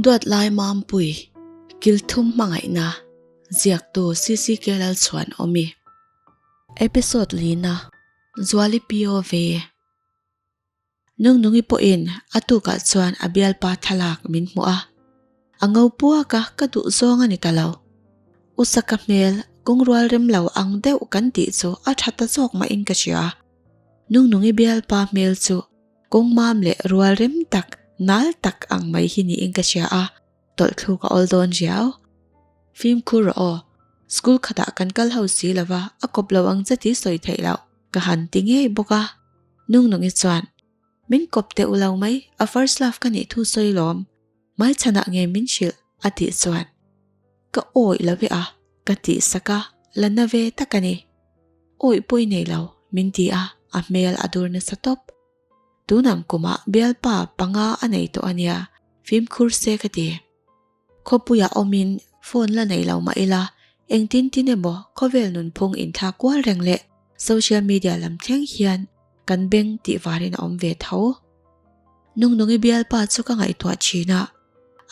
Duatlai Mampui, Kilthum Hmangaihna, Ziaktu CCK Lalchhuan Awmi. Episode lina, Zuali POV. Nungnungi pawhin a tukah chuan a bialpa thlalak min hmuh a, a ngo puak a, ka duh zawng a ni ta lo. Usaka hmel kawngrual rem lo ang deuh kan tih chu a tha ta zawk mahin ka hria. Nungnungi bialpa hmel chu kawngmam leh rual rem tak, nal tak ang mai hi niin ka hria a, tawlhthluk a awl dawn riau. Fimkhur rawh aw, school khatah kan kal ho si lova a kawp lo ang che tih sawi theih loh ka han ti ngei bawk a. Nungnungi chuan, Min kawp teh u lo mai, a first love ka nih thu sawi lawm, hmaichhanah nge min hrilh a tih chuan ka awih lo ve a ka tih sak a, la na ve tak a ni. Awih pawi nei lo min ti a, a hmel a dur nasa tawp. Tunang kumah bialpa panga a nei tawh a nia, fimkhur se ka ti. Khawpuiah awmin phone la nei lo mah ila, engtin tin emaw khawvel nunphung inthlak kual reng leh social media lam thleng hian kan beng tih varin a awm ve tho. Nungnungi bialpa chu ka ngaihtuah thin a,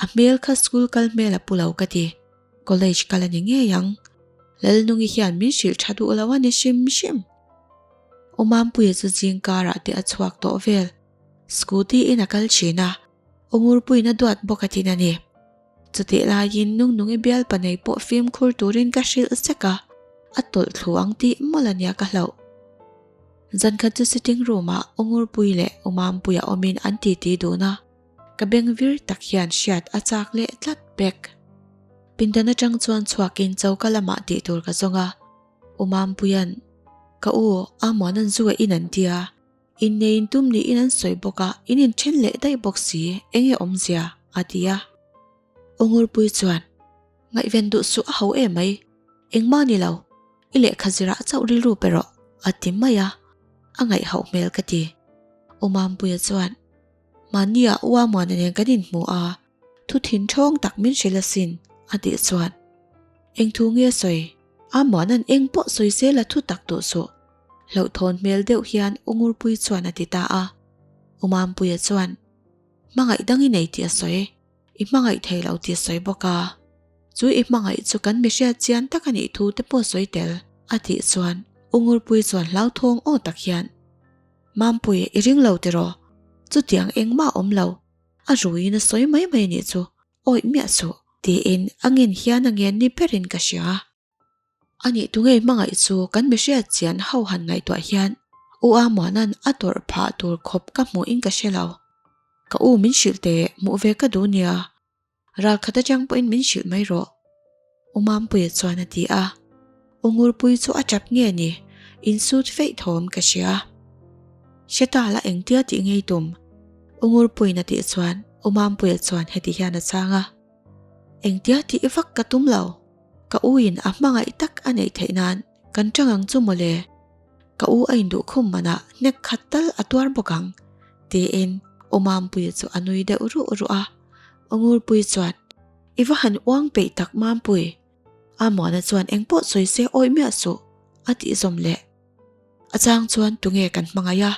a hmel kha school kal hmel a pu lo ka ti, college kal a ni ngei ang. Lalnungi hian min hrilh tha duh lo a ni hrim hrim. Awmampuia chu zing karah te a chhuak tawh vel, scooty in a kal thin a, Aw ngurpuiin a duat bawk a tin a ni. Chutih laiin Nungnungi bialpa nei pawh fimkhur turin ka hrilh sek a, a tawlh thlu ang tih mawlh a nia ka hlauh. Zankhat chu sitting room ah Aw Ngurpui leh Aw Mampuia awmin an titi dun a, ka beng vir tak hian hriat a chak leh tlat pek. Pindan atang chuan chhuakin choka lamah tih tur ka zawng a, Aw Mampuia'n, Ka u, Amuana'n zu a in an tia, Inneiin tum niin an sawi bawk a, in inthen leh daih bawk si, eng nge awmzia? a ti a. Ungurpui chuan, Ngaihven duh suh a ho em mai, engmah ni lo, i lehkha zirah chauh rilru pe rawh, a ti mai a, a ngaihhauh hmel ka ti. Umampuia chuan, Mahnia Uamuana nen kan inhmu a, thu thin thawng tak min hrilh asin, a tih chuan, Eng thu nge sawi? Amuana'n eng pawh sawi zel a thu tak duh suh. Hlauhthawn hmel deuh hian U Ngurpuii chuan a ti ta a. U Mampuia chuan, Hmangaih dang i nei tih a sawi, i hmangaih thei lo tih a sawi bawk a. Chu i hmangaih chu kan mi hriat chian tak a nih thu te pawh sawi tel, a tih chuan U Ngurpuii chuan hlauthawng aw tak hian, Mampui, i ring lo tiraw? Chutiang engmah a awm lo, a ruiin a sawi mai mai a nih chu, awih miah suh, tiin a ngen hian a ngen ni berin ka hria. A nih tu ngei hmangaih chu kan mi hriat chian ho han ngaihtuah hian U Amuana'n a tawrh phah tur khawp ka hmuh in ka hre lo. Ka u min hrilh teh hmuh ve ka duh nia. Ral khat atang pawhin min hrilh mai rawh. U Mampuia chuan a ti a. U Ngurpuii chu a tap nge ni? Insut feih thawm ka hria. Hre ta la engtia tih ngei tum? U Ngurpuiin a tih chuan U Mampuia chuan heti hian a chhang a. Engtia tih vak ka tum lo. Ka u in a hmangaih tak a neih theih nan kan tang ang chu mawle. Ka u a induh khum manah hnek khat tal a tuar bawk ang, tiin U Mampuia chu a nui deuh ruh ruh a. U Ngurpuii chuan, I va han uang peih tak Mampui. Amuana chuan engpawh sawi se awih miah suh, a tih zawm leh. A chang chuan tunge kan hmangaih a,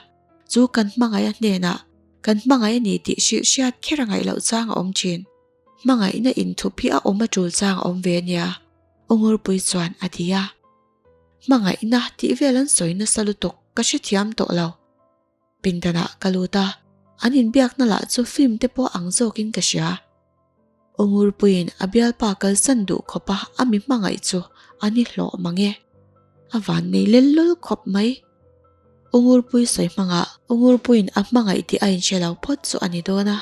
chu kan hmangaih a hnenah kan hmangaih a ni tih hrilh hriat kher a ngaih loh chang a awm thin. Hmangaihna inthup hi a awm a tul chang a awm ve nia, U Ngurpui chuan a ti a. Hmangaihna tih vel an sawi nasa lutuk ka hrethiam tawh lo. Pindanah ka lut a, an inbiakna lah chu film te pawh ang zawkin ka hria. U Ngurpuiin a bialpa kalsan duh khawpa a mi hmangaih chu a ni hlawh mang e. A vannei lel lul khawp mai. U Ngurpui sawi hmangah U Ngurpuiin a hmangaih tih a inhre lo phawt chu a ni dawn a.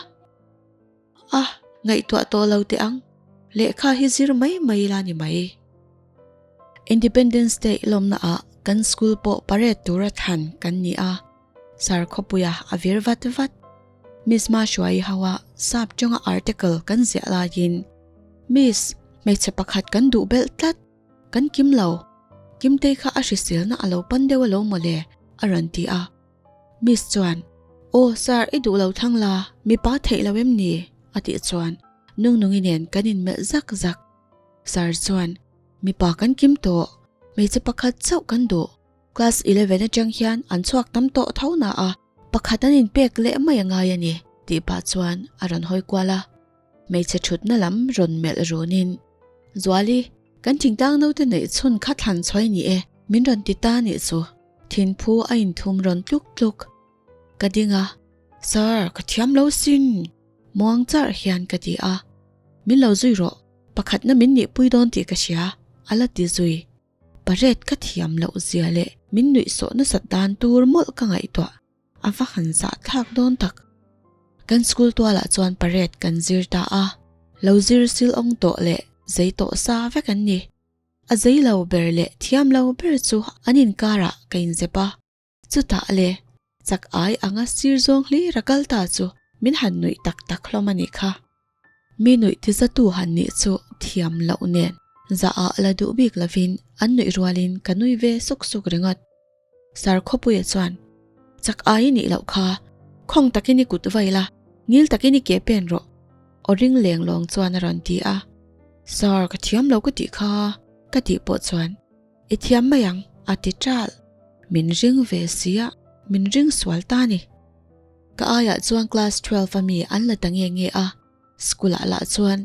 A, ngaihtuah tawh lo teh ang, lehkha hi zir mai mai ila ni mai. Independence Day lawmna ah kan school pawh parade tura thlan kan ni a, Sir khawpuia a vir vat vat. Miss Mahruai ho a sap tawnga article kan ziah laiin, Miss, hmeichhe pakhat kan duh belh tlat, kan kim lo, Kimtei kha a hriselna a lo pan deuh alo mawle, a rawn ti a. Miss chuan, Aw sir i duh lo thlang la, mipa theih lo em ni? a tih chuan Nungnungi nen kan inmelh zak zak. Sir chuan, Mipa kan kim tawh, hmeichhe pakhat chauh kan duh. Class 11 atang hian an chhuak tam tawh tho na a, pakhat an inpek leh mai a ngai a ni, tih pah chuan a rawn hawi kual a. Hmeichhe thutna lam rawn melh runin, Zuali, kan thingtlang naute neih chhun kha thlan chhuai ni e, min rawn ti ta nih chu. Thinphu a inthum rawn tluk tluk. Ka ding a, Sir, ka thiam lo sin! Muang charh hian ka ti a. Min lo zui rawh, pakhatna min nihpui dawn tih ka hria, a la ti zui. Parade ka thiam loh zia leh min nuihsawh nasat dan tur mawlh ka ngaihtuah. A va han zah thlak dawn tak. Kan school tualah chuan parade kan zir ta a, lo zir sil awng tawh leh zei tawh sa vek an ni. A zei lo ber leh thiam lo ber chu an inkarah ka inzep a, chutah le chak ai anga sir zawng hlir a kal ta chu min han nuih tak tak hlawm a nih kha. Mi nuih tizatu han nih chu thiam loh nen zah ah la duh bik lovin an nuih rualin ka nui ve suk suk ringawt. Sir Khawpuia chuan, Chak ai i nih loh kha, khawng takin i kut vai la, ngil takin i ke pen rawh, aw ring leng lawng chuan a rawn ti a. Sir, ka thiam lo ka tih kha, ka tih pawh chuan, I thiam mai ang, a ti ṭal. Min ring ve sia, min ring sual ta ni. Ka aiah chuan class 12 a mi an la ta nge nge a, school ah lah chuan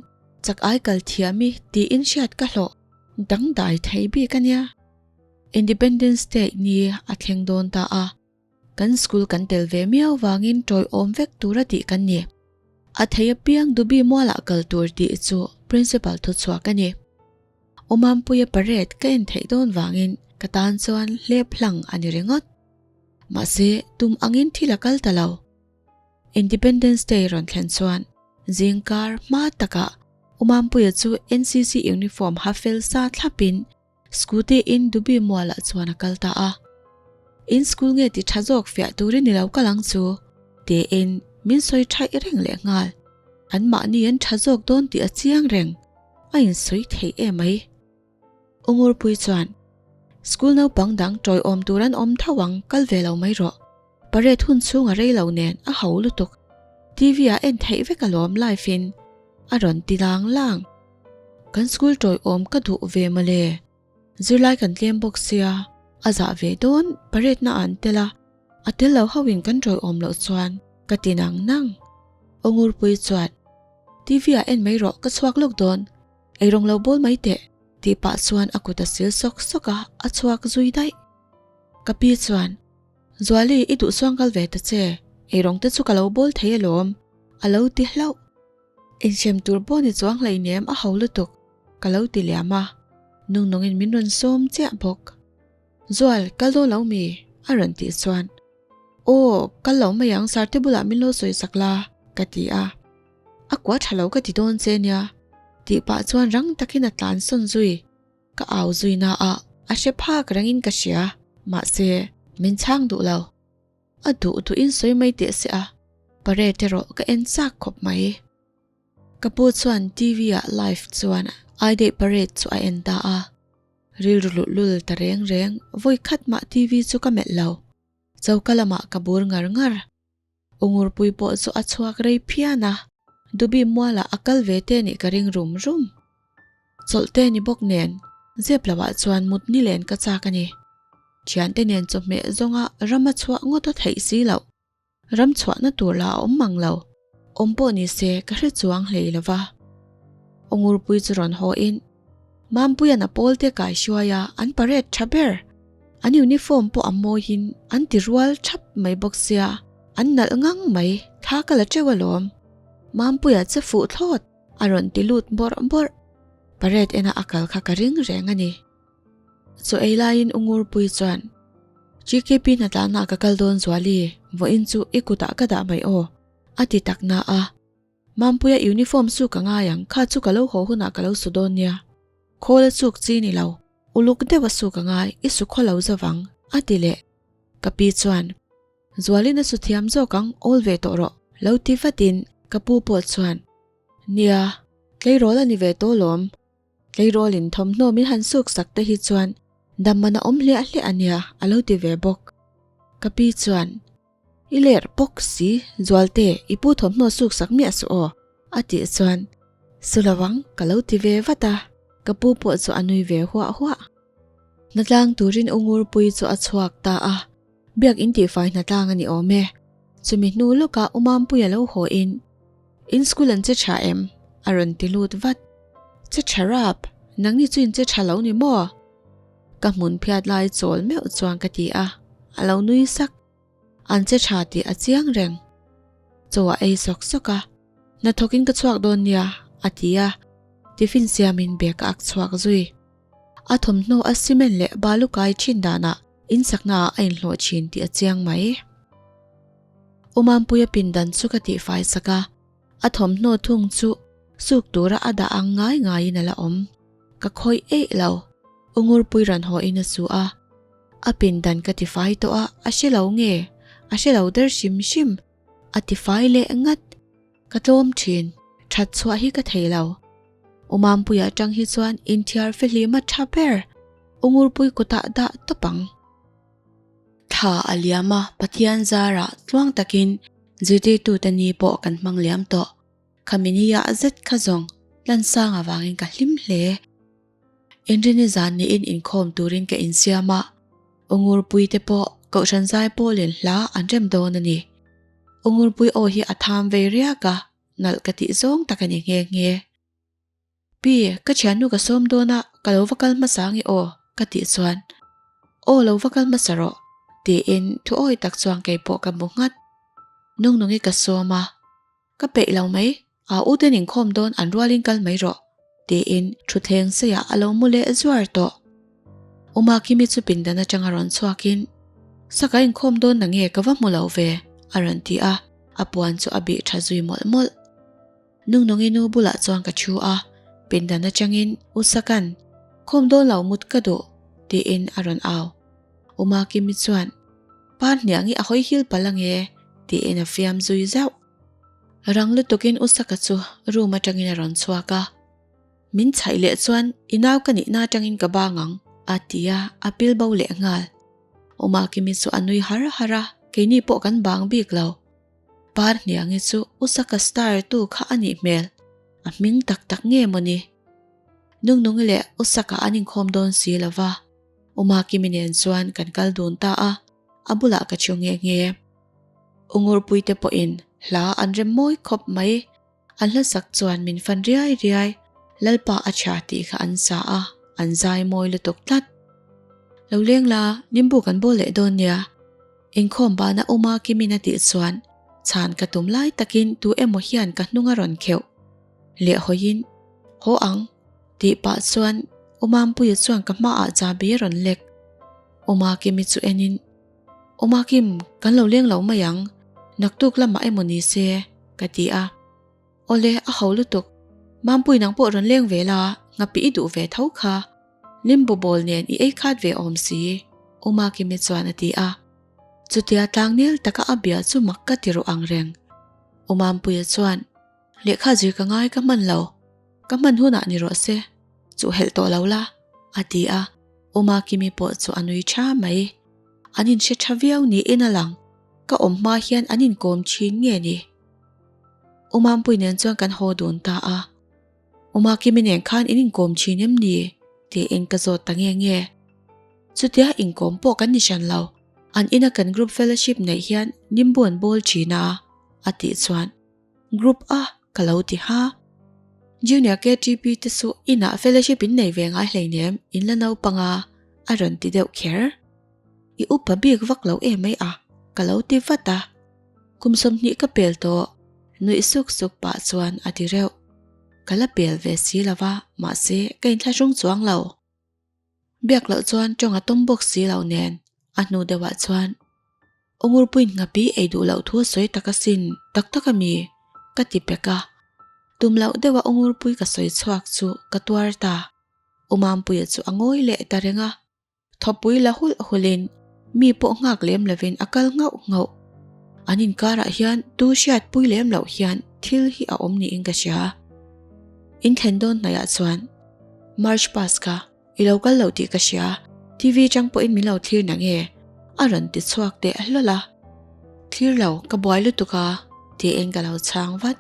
chak ai kal thiam i tiin hriat ka hlawh dangdai thei bik a nia. Independence Day ni a thleng dawn ta a, kan school kan tel ve miau vangin tawiawm vek tura tih kan ni. A thei apiang Dubi mualah kal tur tih chu principal thuchhuak a ni. Awmampuia parade ka en theih dawn vangin ka tan chuan hlep hlang a ni ringawt. Mahse, tum angin thil a kal ta lo. Independence Day rawn thlen chuan zingkar hma takah Awmampuia chu NCC uniform ha fel sa thlapin Scooty in Dubi mualah chuan a kal ta a. In school nge ti tha zawk fiah turin i lo kal ang chu? tiin min sawi thaih reng leh nghal. An mahni an tha zawk dawn tih a chiang reng. A insawi theih em mai. Ungurpui chuan, School naupang dang tawiawm tur an awm tho ang, kal ve lo mai rawh. Parade hun chhung a rei lo nen a ho lutuk. TV ah en theih vek alawm live in a rawn ti lang lang. Kan school tawiawm ka duh ve mawle. Zirlai kan tlem bawk sia, a zah ve dawn parade na an tel a, a tel lo ho in kan tawiawm loh chuan ka ti nang nang. Ungurpui chuan, TV ah en mai rawh ka chhuak lawk dawn, eirawng lo bawl mai teh tih pah chuan a kut a sil sawk sawk a, a chhuak zui daih. Ka pi chuan, Zuali i duh chuang kal ve ta che, eirawng te chu ka lo bawl thei alawm, a lo ti hlauh. Inhrem tur pawh ni chuang hleinem a ho lutuk, ka lo ti liam a, nungnawngin min rawn sawm chiah bawk. Zual, kal dawn lo mi? a rawn tih chuan, Aw, kal lo mai ang, Sarte bulah min lo sawi sak la, ka ti a. A kua tha lo ka ti dawn che nia, tih pah chuan rang takin a tlan sawn zui. Ka au zui na a, a hre phak rengin ka hria, mahse, min chhang duh lo. A duh duhin sawi mai teh se a, parade erawh ka en chak khawp mai. Ka pu chuan TV ah live chuan I-Day parade chu a en ta a. Rilru luh lul ta reng reng, vawi khat mah TV chu ka melh lo. Choka lamah ka bur ngar ngar. Ungurpui pawh chu a chhuak rei phian a, Dubi mualah a kal ve te nih ka ring rum rum. Chawlh te ni bawk nen, zep lohah chuan mut ni len ka chak a ni. Thiante nen chawhmeh zawnga ram a chhuah ngawt a theih si loh. Ram chhuahna tur lah a awm mang lo. Awm pawh ni se ka hre chuang hlei lo va. Ungurpui chu rawn haw in, Mampuia'n a pawl te kai hruai a, an parade tha ber. An uniform pawh a mawiin an ti rual thap mai bawk sia, an nalh ngang mai, thla ka la teuh alawm. Mampuia che fuh thlawt, a rawn ti lut bawrh bawrh. Parade ena a kal kha ka ring reng a ni. Chaw ei laiin Ungurpui chuan, GKP hnatlahna ka kal dawn Zuali, vawiin chu i kutah ka dah mai aw, a ti tak na a. Mampuia uniform chu ka ngai ang, kha chu ka lo haw hunah ka lo su dawn nia. Khawl a chuk chi ni lo, uluk deuh a su ka ngai, i su khaw lo zavang, a ti leh. Ka pi chuan, Zualin a su thiam zawk ang, awl ve tawh rawh, lo ti vatin ka pu pawh chuan, Nia, tleirawl a ni ve tawh lawm, tleirawlin thawmhnaw min han suk sak te hi chuan dam man a awm hliah hliah a nia, a lo ti ve bawk. Ka pi chuan, I ler bawk si, Zualte, i pu thawmhnaw suk sak miah suh aw, a tih chuan, Su lo ang, ka lo ti ve vat a, ka pu pawh chu a nui ve huah huah. Hnatlang turin U Ngurpui chu a chhuak ta a, biak in tihfai hnatlang a ni awm e. Chumi hnu lawkah U Mampuia lo haw in, In school an che tha em? A rawn ti lut vat. Che tha rap, nangni chu in che tha lo ni maw? Ka hmun phiat lai chawl meuh chuan ka ti a, a lo nui sak. An che tha tih a chiang reng. Chaw a ei sawk sawk a, Hnathawkin ka chhuak dawn nia, a ti a, tiffin siamin bag a ak chhuak zui. A thawmhnaw a cement leh balu kai thin danah insaknaah a inhlawh thin tih a chiang mai. Umampuia pindan chu ka tihfai sak a, a thawmhnaw thung chu suk tura a dah ang ngai ngaiin a la awm. Ka khawih eih lo, Ungurpui rawn haw in a su a. A pindan ka tifai tawh a, a hre lo nge? A hre lo der hrim hrim. A tifai leh ngat. Ka tlawm thin, that chhuah hi ka thei lo. Umampuia atang hi chuan inthiar fihlim a tha ber, Ungurpui kutah dah tawp ang. Thla a liam a, Pathian zarah tluang takin zirtirtute ni pawh kan hmang liam tawh. Khami nia zet kha zawng Tlansang avangin ka hlim hle. Inrini zan niin inkhawm turin ka insiam a, Ungurpui te pawh Kohhran zai pawlin hla an rem dawn a ni. Ungurpui aw hi a tham vei riak a, nalh ka tih zawng tak a ni nghe nghe. Pi, ka thiannu ka sawm dawn a, ka lo va kal hmasa ange aw, ka tih chuan, Aw lo va kal hmasa rawh, tiin thu awi tak chuan kei pawh ka hmu nghat. Nungnungi ka sawm a, Ka peih lo mai, a u ten inkhawm dawn an rualin kal mai rawh, tiin thutthleng seiah a lo mu leh zuar tawh. Umakimi chu pindan atanga rawn chhuakin, Saka inkhawm dawn na nge ka va hmu lo ve, a rawn ti a, a puan chu a bih tha zui mawlh mawlh. Nungnungi nu bulah chuan ka thu a, pindan atangin U Sakan, khawm dawn lo mut ka duh, tiin a rawn au. Umakimi chuan, Pa hniangi a hawi hil palh ange, tiin a fiam zui zauh. Rang lutukin U Saka chu room atangin a rawn chhuak a, Min chhaih leh chuan i nau ka nihna atangin ka bang ang, a ti a, a pil bo leh nghal. Umakimi chu a nui har har a, keini pawh kan bang bik lo. Par hniangi chu U Saka star tu kha a nih hmel, a hming tak tak nge mawni? Nungnungi leh U Saka an inkhawm dawn si lova. Umakimi nen chuan kan kal dun ta a, a bulah ka thu nghe nghe. Ungurpui te pawhin hla an rem mawi khawp mai, an hla sak chuan min fan riai riai, Lalpa a tha tih kha an sa a, an zai mawi lutuk tlat. Lo leng la, nimbu kan bawl leh dawn nia. Inkhawm bana Umakimin a tih chuan chhan ka tum lai takin tu emaw hian ka hnung a rawn kheuh. Leh hawiin, Haw ang. Tih pah chuan Umampuia chuan ka hmaah chahbi a rawn lek. Umakimi chu enin, Umakim, kan lo leng lo mai ang, naktuk lamah emaw ni se, ka ti a. Awle, a ho lutuk. Mampui nang pawh rawn leng ve la, nghapih i duh ve tho kha. Limbu bawl nen i ei khat ve awm si, Umakimi chuan a ti a. Chutia tlangnel taka a bia chu mak ka ti ruh ang reng. Umampuia chuan, Lehkha zir ka ngai ka hman lo. Ka hman hunah ni rawh se, chu helh tawh lo la, a ti a, Umakimi pawh chu a nui tha mai. An inhre tha viau niin a lang, ka awm hma hian an inkawm thin nge ni? Umampui nen chuan kan haw dun ta a, Umakimi nen khan in inkawm thin em ni? tiin ka zawt ta nge nge. Chutia inkawm pawh kan ni hran lo, an ina kan group fellowship neih hian nimbu an bawl thin a, a tih chuan. Group a ka lo ti ha. Junior KTP te chu inah fellowship in nei ve ngai hleinem in la naupang a, a rawn ti deuh kher. I upa bik vak lo em mai a, ka lo ti vat a. Kum 20 ka pel tawh, nuih suk suk pah chuan a ti reuh. Ka la pel ve si lo va, mahse ka inthlahrung chuang lo. Biak loh chuan tawng a tawm bawk si lo nen a hnu deuhah chuan Ungurpuiin nghapi ei duh loh thu a sawi tak asin tak tak a mi? ka ti pek a. Tum loh deuha Ungurpui ka sawi chhuak chu ka tuar ta. Umampuia chu a ngawi leh ta reng a. Thawpui la hulh hulhin mi pawh nghak lem lovin a kal nghauh nghauh. An inkarah hian tu hriatpui lem loh hian thil hi a awm niin ka hria. In thlen dawn hnaihah chuan March pass kha i lo kal lo tih ka hria, TV chang pawhin min lo thlir na nge? a rawn ti chhuak teh hlawl a. Thlir lo, ka buai lutuk a, tiin ka lo chhang vat.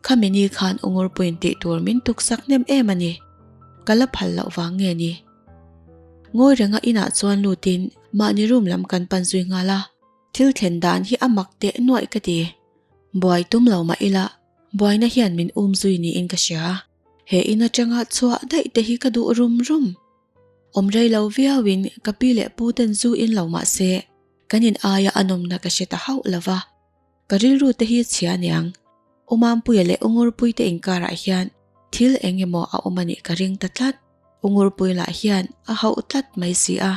Khami ni khan Ungurpuiin tih tur min tuksak hnem em a ni. Ka la phal loh vang nge ni? Ngawi renga inah chuan lutin mahni room lam kan pan zui nghal a. Thil thlen dan hi a mak teh nuaih ka ti. Buai tum lo mah ila. Buaina hian min um zui niin ka hria. He in atanga chhuah daih te hi ka duh rum rum. Awm rei lo viauin ka pi leh pu ten zu in lo mah se, kan in aia a nawmna ka hre ta hauh lo va. Ka rilru te hi chhia niang. U Mampuia leh U Ngurpui te inkarah hian thil eng emaw a awm a nih ka ring ta tlat. U Ngurpui lah hian a hauh tlat mai si a.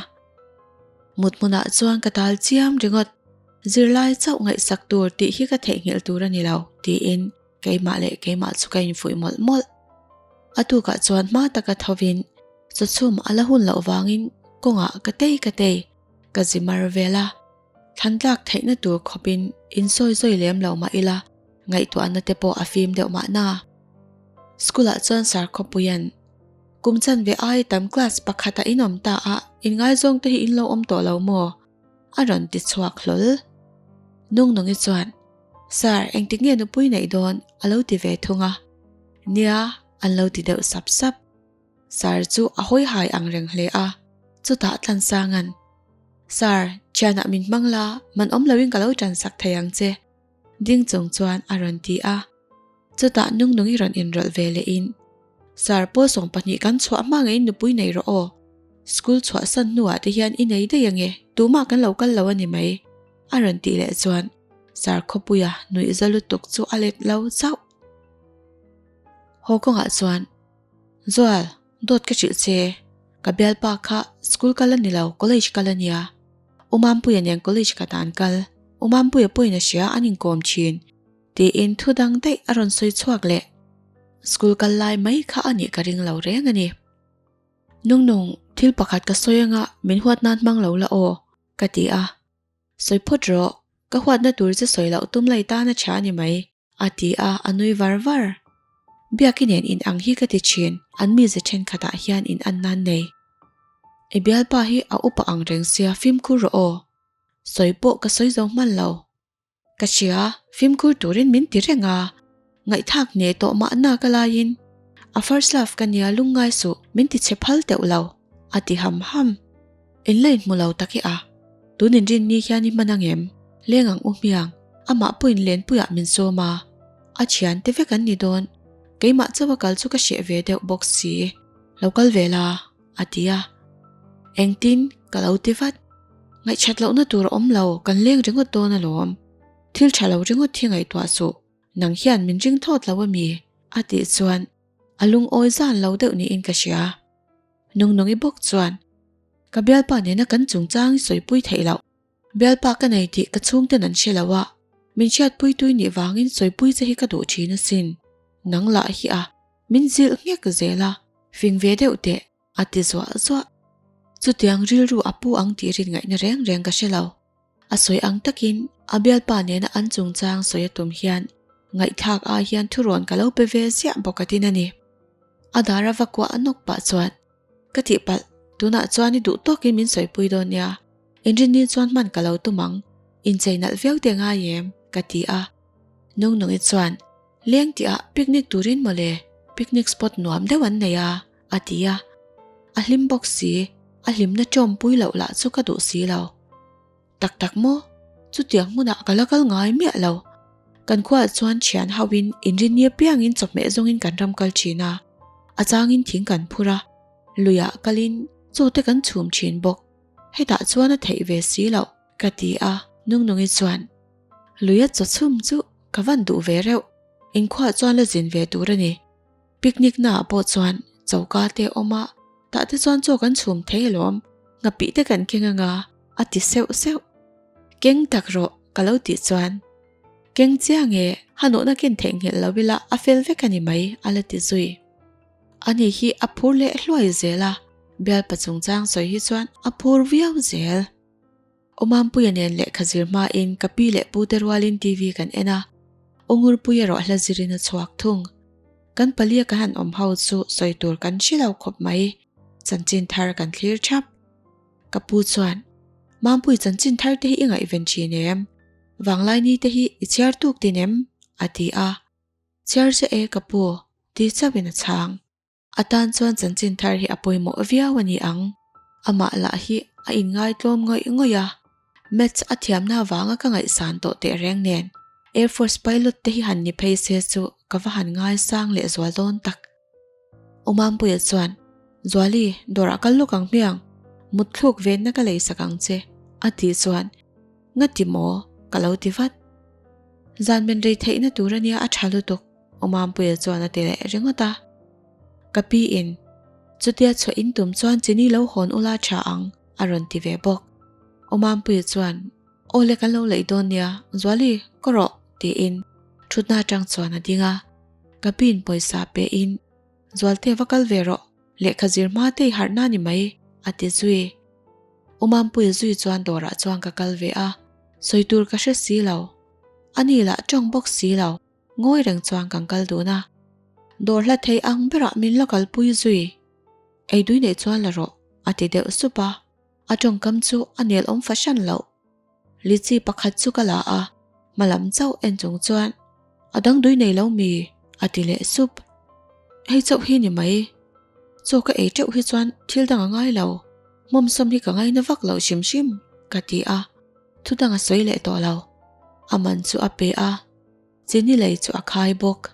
Mut hmunah chuan ka tal chiam ringawt. Zirlai chauh ngaihsak tur tih hi ka theihnghilh tur a ni lo, tiin keimah leh keimah chu ka infuih mawlh mawlh. A tukah chuan hma taka thovin chawchhum a la hun loh vangin kawngah ka tei ka tei, ka zi mar vel a. Thlan tlak theihna tur khawpin insawi zawi lem lo mah ila, ngaihtuahna te pawh a fim deuh mahna. School-ah chuan Sarkhawpuia'n kum chanve ai tam class pakhatah in awm ta a, inngaizawng te hi in lo awm tawh lo maw? A rawn ti chhuak hlawl. Nungnungi chuan, Sir, engtik nge nupui neih dawn? a lo ti ve thung a. Nia, an lo ti deuh sap sap. Sir chu a hawi hai ang reng hle a, chutah Tlansanga'n, Sir, thianah min hmang la, man awm loin ka lo tansak thei ang che, ding chung chuan a rawn ti a. Chutah Nungnungi rawn inrawlh ve lehin, Sir, pawl 20 kan chhuah hma ngeiin nupui nei rawh aw. School chhuahsan hnuah te hian i nei daih ange, tumah kan lo kal lo a ni mai, a rawn tih leh chuan Sir Khawpuia nuihza lutuk chu a let lo chauh. Haw kawngah chuan, Zual, dawt ka hrilh che, ka bialpa kha school kal a ni lo, college kal a nia. U Mampuia nen college ka tan kal, U Mampuia pawhin a hria an inkawm thin. Tiin thu dang daih a rawn sawi chhuak leh. School kal lai mai kha a nih ka ring lo reng a ni. Nungnung, thil pakhat ka sawi anga min huat nan hmang lo la aw, ka ti a. Sawi phawt rawh, ka huatna tur che sawi loh tum lai tan a tha a ni mai, a ti a, a nui var var. Biaki nen in ang hi ka ti thin, an mize thenkhatah hian in an nan nei. I bialpa hi a upa ang reng sia fimkhur rawh aw. Sawi pawh ka sawi zo hman lo. Ka hria, fimkhur turin min ti reng a, ngaihthlak hneh tawh mahna ka laiin a first love ka nia lungngai suh min ti chhe phal teuh lo, a ti ham ham. In la inhmu lo tak i a, tun inrin ni hian i hman ang em? Leng ang u hmiang, amah pawhin lenpuiah min sawm a, a thian te vek an ni dawn, keimah chauha kal chu ka hreh ve deuh bawk si, lo kal ve la. A ti a. Engtin? Ka lo ti vat. Ngaihchat lohna tur a awm lo, kan leng ringawt dawn alawm. Thil tha lo ringawt hi ngaihtuah suh, nang hian min ring thawt lo ami? A tih chuan a lungawi zan lo deuh niin ka hria. Nungnungi bawk chuan, Ka bialpa nena kan chungchang i sawipui theih loh. Bialpa ka nei tih ka chhungten an hre lo a, min hriatpui tui nih vangin sawipui che hi ka duh thin asin. Nang lah hi a, min zilh nghek zel a, fing ve deuh teh, a ti zuah zuah. Chutiang rilru a pu ang tih rin ngaihna reng reng ka hre lo. A sawi ang takin a bialpa nena an chungchang sawi a tum hian ngaihthlak ai hian thurawn ka lo pe ve ziah bawk a tin a ni. A dar a va kuah nawk pah chuan, Ka tihpalh, tunah chuan i duh tawkin min sawipui dawn nia. Inrinni chuan hman ka lo tum ang, inchei nalh viau te ngai em? ka ti a. Nungnungi chuan, Leng tihah picnic turin mawle, picnic spot nuam deuh an nei a, a ti a. A hlim bawk si, a hlimna tawmpui loh lah chu ka duh si lo. Tak tak maw? Chutiang hmunah ka la kal ngai miah lo. Kan khuaah chuan thian hauhin inrinni apiangin chawhmeh zawngin kan ram kal thin a, a changin thing kan phur a, luiah kalin chaw te kan chhum thin bawk. Hetah chuan a theih ve si loh, ka ti a, Nungnungi chuan, Luia chaw chhum chu ka van duh ve reuh, inkhuaah chuan la zin ve tur a ni. Picnic naah pawh chuan choka te a awm a, tah te chuan chaw kan chhum thei alawm, nghapih te kan keng anga, a ti seuh seuh. Keng tak rawh, ka lo tih chuan, Keng chiang e, hanawhna ken theihnghilh lo ila a fel vek a ni mai, a la ti zui. Ani hi a phur leh hluai zel a, bialpa chungchang sawi hi chuan a phur viau zel. Awmampuia nen lehkha zir hmain ka pi leh pute rualin TV kan en a, Ungurpui erawh hla zirin a chhuak thung. Kan palia kan han awm ho chu sawi tur kan hre lo khawp mai, chanchin thar kan thlir thap. Ka pu chuan, Mampui chanchin thar te hi i ngaihven thin em? Vanglai ni te hi i chhiar tuk tin em? a ti a. Chhiar che e ka pu, ti chauhin a chhang. A tan chuan chanchin thar hi a pawimawh viau a ni ang. Amah lah hi a inngaitlawm ngawih ngawih a, Maths a thiamna avanga ka ngaihsan tawh teh reng nen. Air Force pilot te hi han ni phei se chu ka va han ngaisang leh zual dawn tak. Umampuia chuan, Zuali, dawrah kal lawk ang hmiang, mutthluk venna ka lei sak ang che, a tih chuan, Ngati maw? ka lo ti vat. Zan men rei theihna tur ania a tha lutuk, Umampuia chuan a ti leh ringawt a. Ka pi in, Chutia chhuah in tum chuan chini lo hawn ula tha ang, a rawn ti ve bawk. Umampuia chuan, Aw le kan lo leih dawn nia, Zuali, ka rawh, tiin thutna atang chuan a ding a. Ka piin pawisa pehin, Zualte va kal ve rawh, lehkha zir hma te i harh na ni mai, a ti zui. U Mampuia zui chuan dawrah chuan ka kal ve a, sawi tur ka hre si lo. Ani lah tawng bawk si lo, ngawi reng chuan kan kal dun a. Dawr hla thei ang berah min la kalpui zui. Ei dui neih chuan la rawh, a ti deuh sup a. A tawngkam chu a nel awm fahran loh. Lichi pakhat chu ka la a, hmalam chauh en chung chuan, A dang dui nei lo mi? a ti leh sup. Hei chauh hi ni mai. Chaw ka ei teuh hi chuan thil dang a ngai lo. Hmawmsawm hi ka ngaina vak loh hrim hrim, ka ti a. Thu dang a sawi leh tawh lo. A man chu a pe a. Chini lei chu a khai bawk.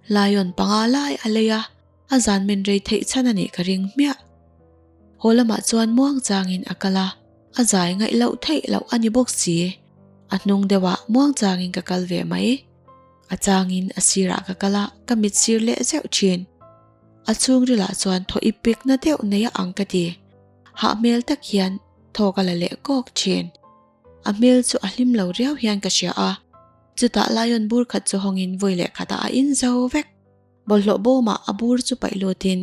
Lion panga lai a lei a, a zan men rei theih chhan a nih ka ring hmiah. Haw lamah chuan muang changin a kal a, a zai ngaih loh theih loh a ni bawk si. A hnung deuhah muang changin ka kal ve mai. A changin a sirah ka kal a, ka mit sir leh zeuh thin. A chhungrilah chuan thaw i pekna deuh nei a ang ka ti. Hah hmel tak hian thaw ka la leh kawk thin. A hmel chu a hlim lo riau hian ka hria a. Chutah Lion bur khat chu hawngin vawi leh khatah a in zo vek. Bawlhhlawh bawmah a bur chu paih lutin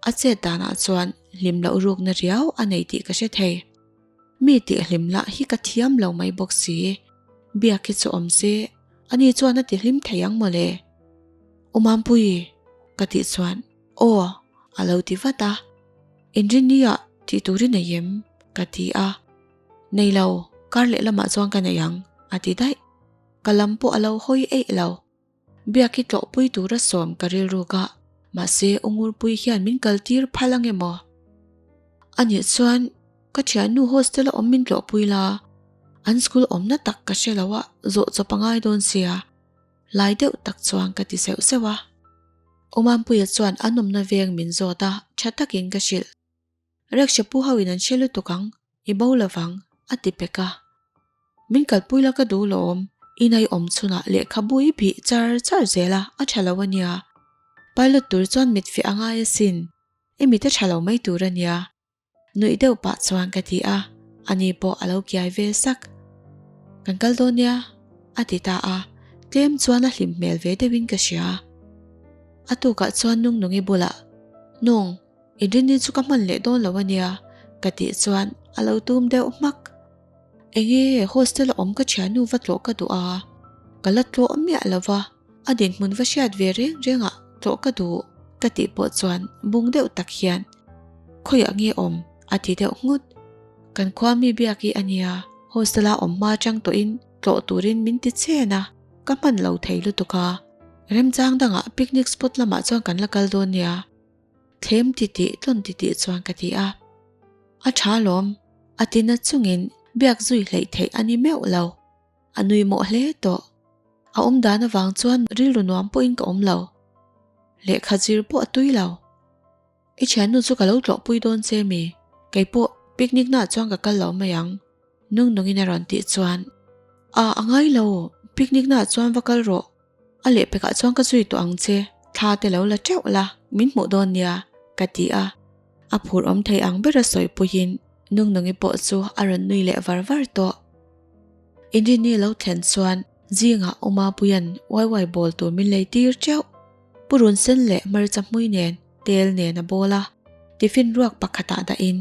a chet danah chuan hlim loh rukna riau a nei tih ka hre thei. Mi tih hlim lah hi ka thiam lo mai bawk si. Biak hi chu awm se, ani chuan a ti hlim thei ang mawle. U Mampui, ka tih chuan aw a lo ti vat a. Inrinni-ah tih tur i nei em? ka ti a. Nei lo, kar leh lamah chuan ka nei ang, a ti daih. Ka lam pawh a lo hawi eih lo. Biak hi tlawhpui tura sawm ka rilruk a, mahse U Ngurpui hian min kaltir phal ang emaw? Anih chuan ka thiannu hostel a awm min tlawhpui la, an school awmna tak ka hre lo a, zawh chawp a ngai dawn sia. Lai deuh tak chuan ka ti seuh seuh a. U Mampuia chuan an awmna veng min zawt a, tha takin ka hrilh. Rickshaw pu ho in an hre lutuk ang, i bo lovang, a ti pek a. Min kalpui la ka duh lawm, in ai awm chhunah lehkhabu i bih char char zel a, a tha lo a nia. Pilot tur chuan mit fiah a ngai asin, i mit a tha lo mai tur a nia. Nuih deuh pah chuan ka ti a, ani pawh a lo kiai ve sak. Kan kal dawn nia, a ti ta a, tlem chuan a hlim hmel ve deuhin ka hria. A tukah chuan Nungnungi bulah, Nung, Inrinni chu ka hman leh dawn lo a nia ka tih chuan a lo tum deuh hmak. Enge hostel a awm ka thiannu va tlawh ka duh a, ka la tlawh miah lo va, a dinhmun va hriat ve reng rengah tlawh ka duh ka tih pawh chuan bung deuh tak hian khawiah nge awm a ti deuh nghut. Kan khua mi biak hi a nia, hostel a awm hma atang tawhin tlawh turin min ti chen a, ka hman lo thei lutuk a. Remchang dangah picnic spot lamah chuan kan la kal dawn nia. Thlem ti tih tlawn ti tih chuan ka ti a. A tha lawm, a ti na chungin biak zui hleih theih a ni meuh lo. A nui mawh hle tawh. A awm dan avang chuan rilru nuam pawhin ka awm lo. Lehkha zir pawh a tui lo. I thiannu chu ka lo tlawhpui dawn che mi? Kei pawh picnic naah chuan ka kal lo mai ang. Nung nungin a rawn tih chuan, A, a ngai lo, picnic naah chuan va kal rawh. A lehpekah chuan ka zui tawh ang che, thla te lo la teuh la, min hmuh dawn nia, ka ti a. A phur awm thei ang bera sawi puiin Nungnungi pawh chu a rawn nui leh var var tawh. Inrinni lo thlen chuan zingah U Mapuia'n waiwai bawl tur min lei tir teuh. Purun sen leh hmarcha hmui nen tel nen a bawl a, tiffin ruak pakhatah dahin,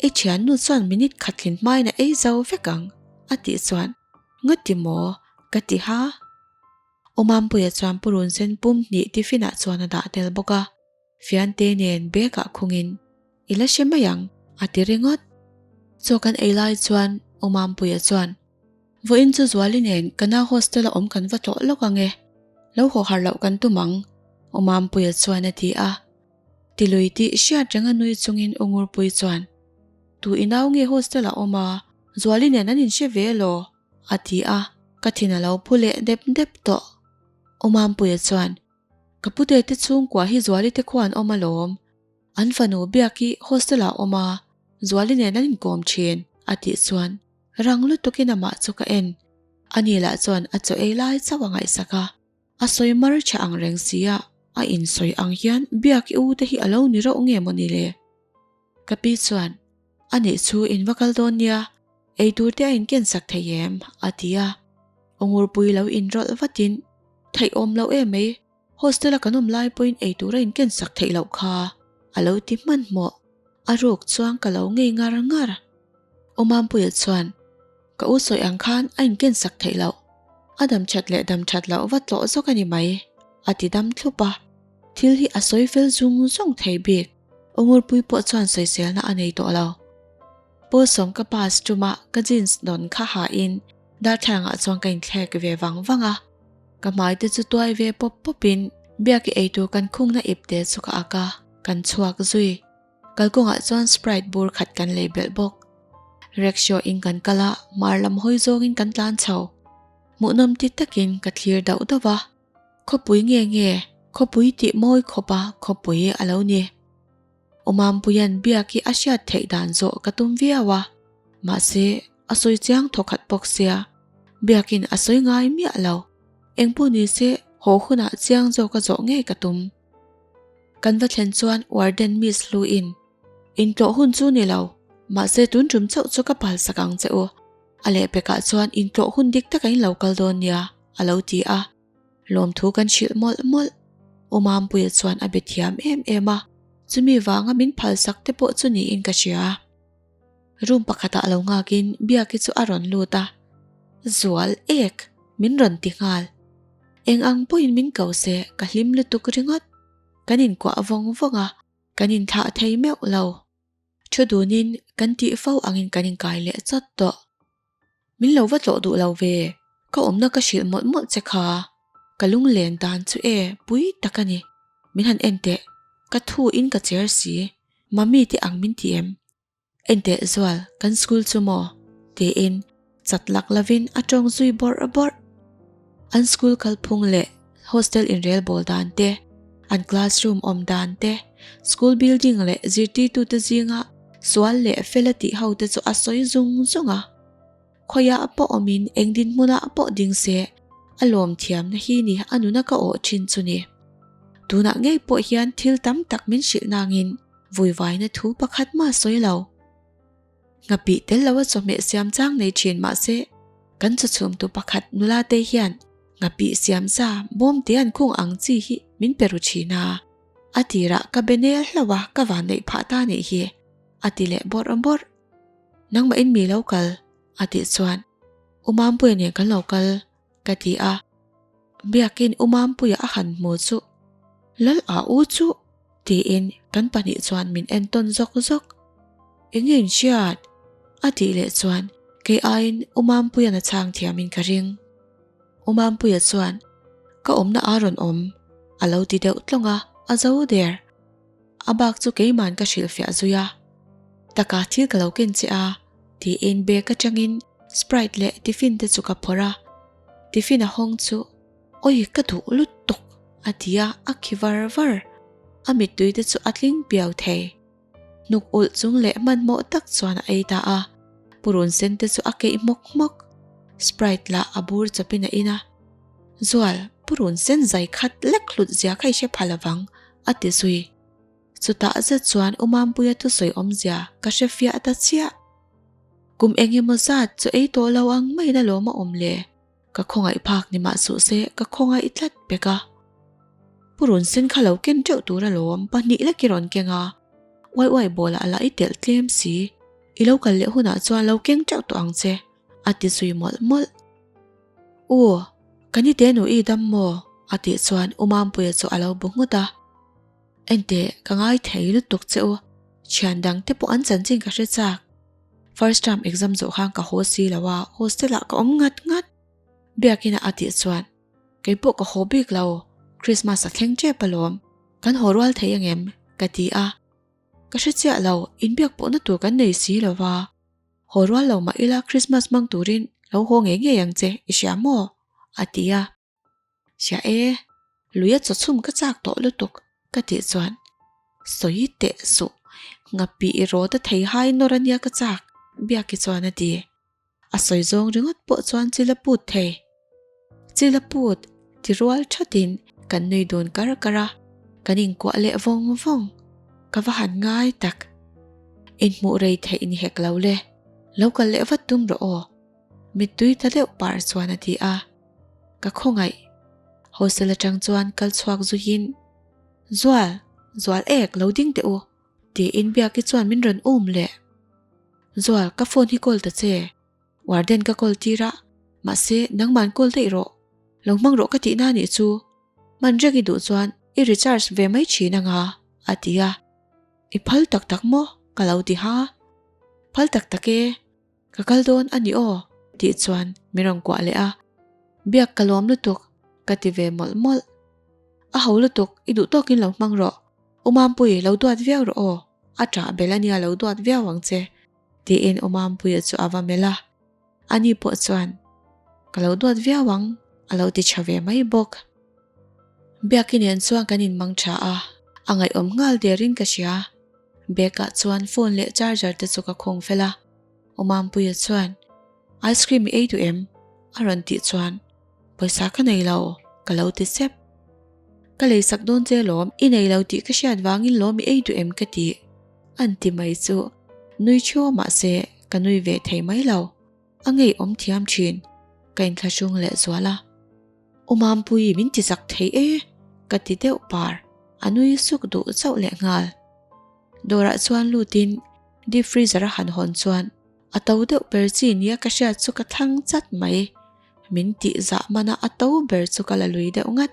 I thiannu chuan minute khat tlin hmain a ei zo vek ang, a tih chuan, Ngati maw? ka ti ha. U Mampuia chuan purun sen pum hnih tiffin ah chuan a dah tel bawk a, fiante nen bag ah khungin, I la hre mai ang, a ti ringawt. Chaw kan ei lai chuan U Mampuia chuan, Vawiin chu Zuali nen ka nau hostel a awm kan va tlawh lawk ang e, lo haw harh loh kan tum ang, U Mampuia chuan a ti a. Tilui tih hriat renga nui chungin U Ngurpui chuan, Tu i nau nge hostel ah awm a, Zuali nen an inhre ve elaw? a ti a. Ka thin a lo phu leh dep dep tawh. Awmampuia chuan, Ka pute te chhungkua hi Zuali te khuan awm alawm. An fanu biak hi hostel ah awm a, Zuali nen an inkawm thin, a tih chuan rang lutukin amah chu ka en. Ani lah chuan a chaw ei lai chauh a ngaihsak a, a sawi mar tha ang reng sia, a insawi ang hian biak i u te hi a lo ni reuh nge maw ni le? Ka pi chuan, A nih chu in va kal dawn nia, ei tur te a inken sak thei em? a ti a. Awngurpui lo inrawlh vatin, Theih awm loh em mai, hostel a kan awm lai pawhin ei tur a inken sak theih loh kha, a lo ti hmanhmawh. A ruk chuan ka lo ngei ngar ngar. Awmampuia chuan, Ka u sawi ang khan a inken sak theih loh. A dam that leh dam that loh va tlawh zawk a ni mai, a ti dam thlup a. Thil hi a sawi fel zung zung thei bik. Awngurpui pawh chuan sawiselna a nei tawh lo. Pawlsawm ka pass ṭuma ka jeans dawn kha hain darthlalangah chuan ka inthlek ve vang vang a. Ka hmai te chu tuai ve pawp pawpin biaki eitur kan khungna ipte chu ka ak a, kan chhuak zui. Kalkawngah chuan Sprite bur khat kan lei belh bawk. Rickshaw in kan kal a, hmar lam hawi zawngin kan tlan chho. Hmuhnawm ti takin ka thlir dauh dauh va. Khawpui nge nge, khawpui tih mawi khawpa khawpui a lo ni. Awmampuia'n biak hi a hriat theih dan zawh ka tum viau a, mahse a sawi chiang thawkhat bawk sia, biakin a sawi ngai miah lo. Engpawh nise haw hunah chiang zawka zawh ngei ka tum. Kan va thlen chuan warden Miss Hluin, Intlawh hun chu ni lo, mahse tun tum chauh chu ka palsak ang che u. A lehpekah chuan intlawh hun dik taka in lo kal dawn nia, a lo ti a. Lawmthu kan hrilh mawlh mawlh. U Mampuia chuan a be thiam em em a, chumi vanga min phalsak te pawh chu niin ka hria. Room pakhatah lo nghakin Biaki chu a rawn lut a, Zual ek! Min rawn ti nghal. Eng ang pawhin min ko se ka hlim lutuk ringawt. Kan inkuah vawng vawng a, kan inthlah thei meuh lo. Thu dunin kan tih fo angin kan inkai leh chawt tawh. Min lo va tlawh duh lo ve, ka awmna ka hrilh mawlh mawlh che kha. Ka lunglen dan chu e pui tak a ni. Min han en teh, ka thu in ka cher si, mummy te ang min ti em? En teh Zual, kan school chu maw? tiin chat lak lovin a tawng zui bawrh bawrh. An school kalphung leh hostel inrelbawl dan te, an classroom awm dan te, school building leh zirtirtute zinga sual leh fel a tih ho te chu a sawi zung zung a. Khawiah pawh awmin eng dinhmunah pawh ding se a lawm thiamna hi ni a nuna ka awh thin chu ni. Tunah ngei pawh hian thil tam tak min hrilh nangin vuivaina thu pakhat mah sawi lo. Nghapih tel lo a chawhmeh siam chang nei thin mahse kan chawchhumtu pakhat nula te hian nghapih siam sa bawm te an khung ang chi hi min pe ru thin a, a tirah ka be nel hlauh a ka van neih phah ta nih hi a ti leh bawrh bawrh. Nangmah in mi lo kal a tih chuan U Mampuia nen kan lo kal ka ti a, Biakin U Mampuia a han hmu chu Lal a u chu tiin kan pahnih chuan min en tawn zawk zawk. Enge in hriat? a tih leh chuan kei aiin U Mampuia'n a chhang thiamin ka ring. U Mampuia chuan ka awmna a rawn awm a lo ti deuh tlawng a, a zo der. A bak chu keima'n ka hrilhfiah zui a, Taka thil ka lo ken che a tiin bag atangin Sprite leh tiffin te chu ka phawrh a, tiffin a hawng chu Awi ka duh lutuk a ti a, a khi var var. A mittui te chu a tling piau thei. Hnuk ulh chung leh hmanhmawh tak chuan a ei ta a, purun sen te chu a keih hmawk hmawk. Sprite lah a bur chawpin a in a, Zual, purun sen zai khat lek hlut zia kha i hre pha lovang a ti zui. Chutah zet chuan U Mampuia thusawi awmzia ka hre fiah ta chiah. Kum eng emaw zat chu ei tawh lo ang maiin a lawm a awm le. Ka khawngaih phak ni mah suh se ka khawngaih tlat pek a. Purun sen kha lo ken teuh tur alawm pahnih lek i rawn keng a, uai uai bawlah lah i telh tlem si, i lo kal leh hunah chuan lo keng teuh tawh ang che a ti zui mawlh mawlh. U, ka nite nu i dam maw? a tih chuan U Mampuia chu a lo bu nghut a. Enteh, ka ngai thei lutuk che u, thian dang te pawh an chanchin ka hre chak. First term exam zawh khan ka haw si lo a, hostel ah ka awm ngat ngat. Biakina a tih chuan, Kei pawh ka haw bik lo, Christmas a thleng tep alawm, kan haw rual thei angem? ka ti a. Ka hre chiah lo, inbiak pawhna tur kan nei si lo va. Haw rual lo mah ila Christmas hmang turin Lo haw ngei ngei ang che, i hria maw? a ti a. Hria e, lui a chawchhum ka chak tawh lutuk ka tih chuan sawi teh suh, nghapih i rawt a thei hai nawr ania ka chak Biaki chuan a ti. A sawi zawng ringawt pawh chuan chil a put thei. Chil a put ti rual thatin kan nui dun kar kar a, kan inkuah leh vawng vawng. Ka va han ngai tak. Inhmuh rei theih ni hek lo le, lo kal leh vat tum rawh aw. Mittui ta deuh par chuan a ti a, ka khawngaih. Hostel atang chuan kal chhuak zuiin, Zual, Zual ek lo ding teh u, tiin Biaki chuan min rawn um leh. Zual, ka phone hi call ta che. Warden ka call tir a, mahse nangman call daih rawh. Lo hmang rawh ka tihna anih chu. Hman reng i duh chuan i recharge ve mai thin anga, a ti a. I phal tak tak maw? ka lo ti ha. Phal tak tak e. Ka kal dawn a ni aw tih chuan min rawn kuah leh a, biak ka lawm lutuk ka ti ve mawlh mawlh. A ho lutuk i duh tawkin lo hmang rawh, U Mampuii lo duat viau rawh aw, a ṭah bel a nia lo duat viau ang che tiin U Mampuia chu a va melh a, ani pawh chuan ka lo duat viau ang a lo ti ṭha ve mai bawk. Biaki nen chuan kan inmang ṭha a, a ngaihawm nghal derin ka hria. Bag ah chuan phone leh charger te chu ka khawng fel a, Awmampuia chuan Ice cream i ei duh em? a rawn tih chuan Pawisa ka nei lo ka lo ti sep. Ka lei sak dawn che lawm, i nei lo tih ka hriat vangin lawm i ei duh em ka ti an ti mai chu nui thiau mahse ka nui ve thei mai lo, a ngeiawm thiam thin ka inthlahrung leh zual a. U Mampui min ti zak thei e ka ti deuh par, a nui suk duh chauh leh nghal. Dawrah chuan lutin deep freezer a han hawn chuan a to deuh ber chi nia ka hriat chu ka thlang chat mai. Min tih zah mana a to ber chu ka la lui deuh ngat.